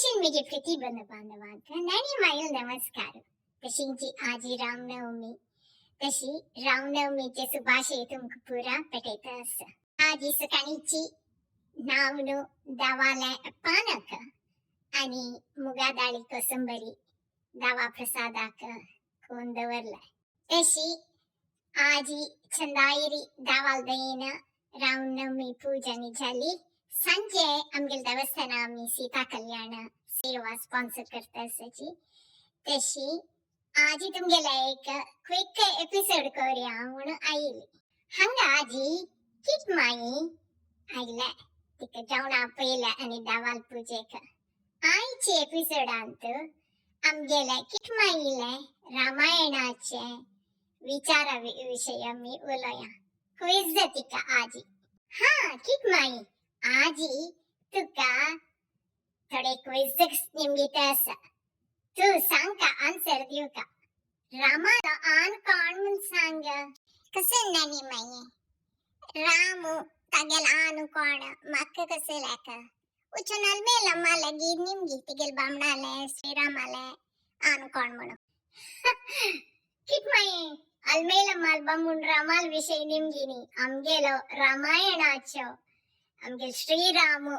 तशी म्हजी प्रिती बंधू बांधवांक नानी मायल नमस्कार. तशींची आजी रामनवमी, तशी रामनवमीचे सुभाषे तुमकां पुरा पेटयता आसा. आजी सकाळीची न्हावनु दावाले पानक आनी मुगा दाळी कोसंबरी दावा प्रसादाक कोण दवरले. तशी आजी चंदायरी दावाल दयेन रामनवमी पूजा जाली. सांजे आमगेले देवस्थाना आमी सीता कल्याण सेवा स्पॉन्सर करता आसाची. तशी आजी तुमगेले एक क्विक एपिसोड करूया म्हणून आयली. हांगा आजी किटमाई आयले तिका जेवणा पयले आनी दावाल पुजेक. आयचे एपिसोडांत आमगेले किटमाईले रामायणाचे विचारा विशय आमी उलोया. क्विज तिका आजी. हा किटमाई, आजी तुका थोडे क्विज निमगित आसा, तूं सांग आन्सर दिवका. रामालो आन कोण म्हूण सांग. कशें नानी माये रामू तागेल आनु कोण म्हाका कशें लेखा उच्चनाल मेलम्मा लगी निमगी तिगेल बामणाले श्रीरामाले आनु कोण म्हणून. किटमाये अल्मेलम्माल बामूण रामाल विशय निमगिनी. आमगेलो रामायणाचो आमगेल श्रीरामू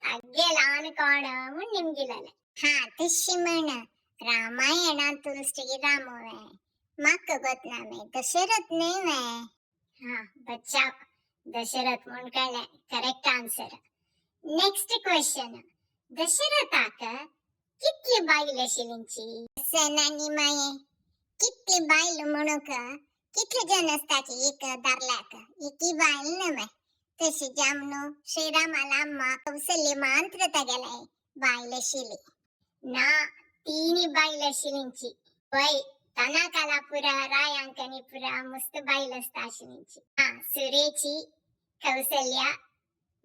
तागेल आन कोण म्हूण निमगिलेले. हा तशी म्हण रामायणांतून श्रीराम वे म्हाका गोतना वे दशरथ न्हय वे. हा बच्चा दशरथ म्हूण कळ्ळें. Correct answer. Next question, दशरथाक कितली बायल आशिल्लींची? नानी माये कितली बायल म्हणूंक कितले जण आसताची एक दारल्याक एकी बायल न्हय. तशी जामनु श्रीरामाला अम्मा कौसल्य मांत्र तागेले बायल आशिल्ली. ना, तीन बायल आशिल्लींची. वय तना काला पुरा रायांक आनी पुरा मस्त बायल आसता आशिल्लींची. हा सुरेची कौसल्या,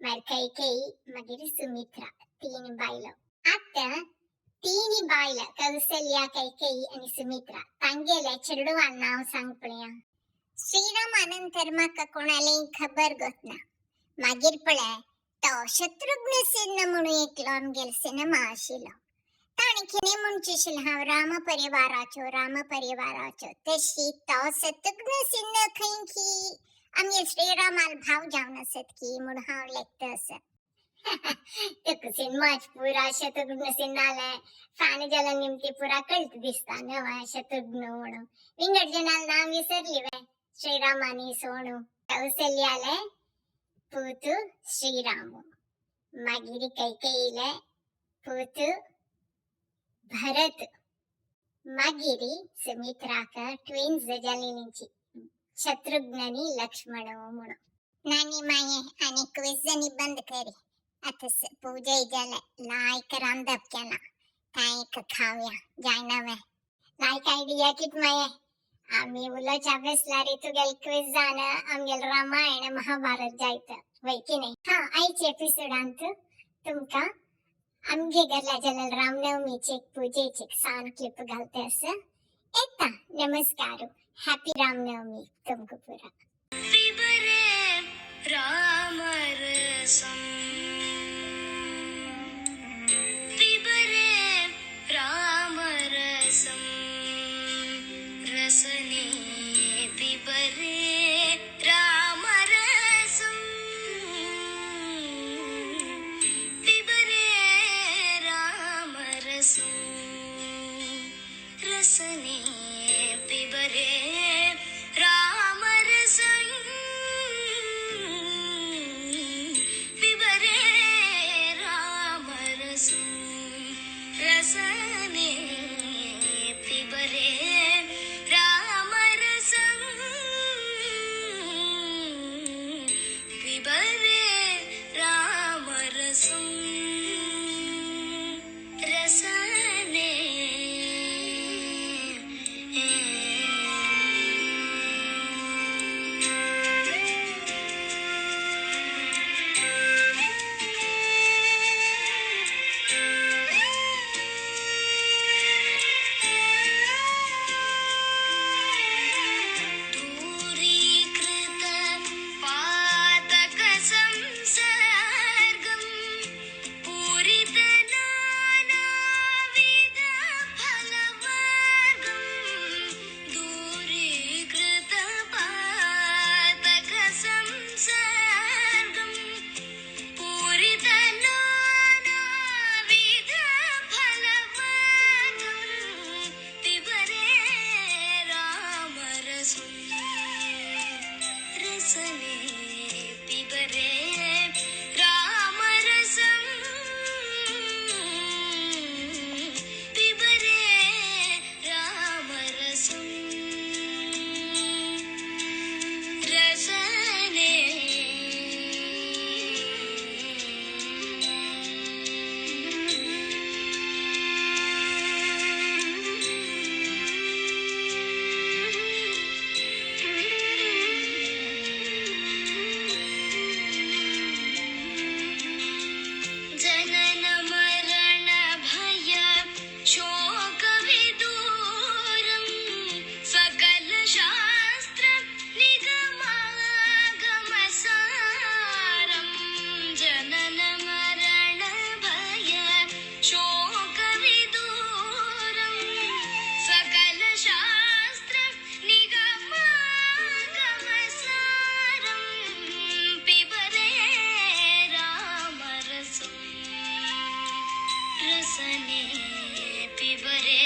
मागीर कैकेयी, मागीर सुमित्रा, तीन बायलो. आतां तीन बायल कौसल्या, कैकेयी आनी सुमित्रा तांगेले चेडवान नांव सांग पळया. श्रीरामानंतर म्हाका कोणालेय खबर गोतना. मागीर पळय तो शत्रुघ्न सिन्हा म्हणून एकलो आमगेलो सिनेमा आशिल्लो. ताणें कितें म्हणचें आशिल्लें हांव राम परिवाराचो राम परिवाराचो. तशी तो शत्रुघ्न सिन्हा खंय की आमगे श्रीरामाल भाव जावन आसत की म्हूण हांव लेखता आसा. तुका सिनेमाच पुरा शत्रुघ्न सिन्हाले फॅन जाल्या निमती पुरा कळत दिसता न्हय शत्रुघ्न म्हणून. विंगड जणाल नांव विसरली वे श्रीरामानी सोणू. कौसल्याले पूतु श्रीरामू, मागीर कैकेयीले पूतु भरत, मागीर सुमित्राक ट्विन्स जाल्लींची शत्रुघ्न आनी लक्ष्मण म्हणून. नानी माये आनी क्विज बंद करी. आतां पुजय जाले लायक रांदप केलां कांय एक खावया जायना वे. लायक आयडिया किटमाये आमी उलोवच्या बेसल्यार तुगेल क्विजान आमगेल रामायण महाभारत जायत वय की न्ही. हा आयच्या एपिसोडांत तुमकां आमगे घरल्या जाल्यार रामनवमीचे एक पुजेचे एक सान क्लिप घालते आसा. येता नमस्कार, हॅपी रामनवमी तुमकां पुरा. रामरसं पिबरे रामरसं रसने पिबरे रामरसं पिबरे रामरसं रसने पिबरे रामरसं पिबरे. ರಸನೆ ಪಿಬರೆ.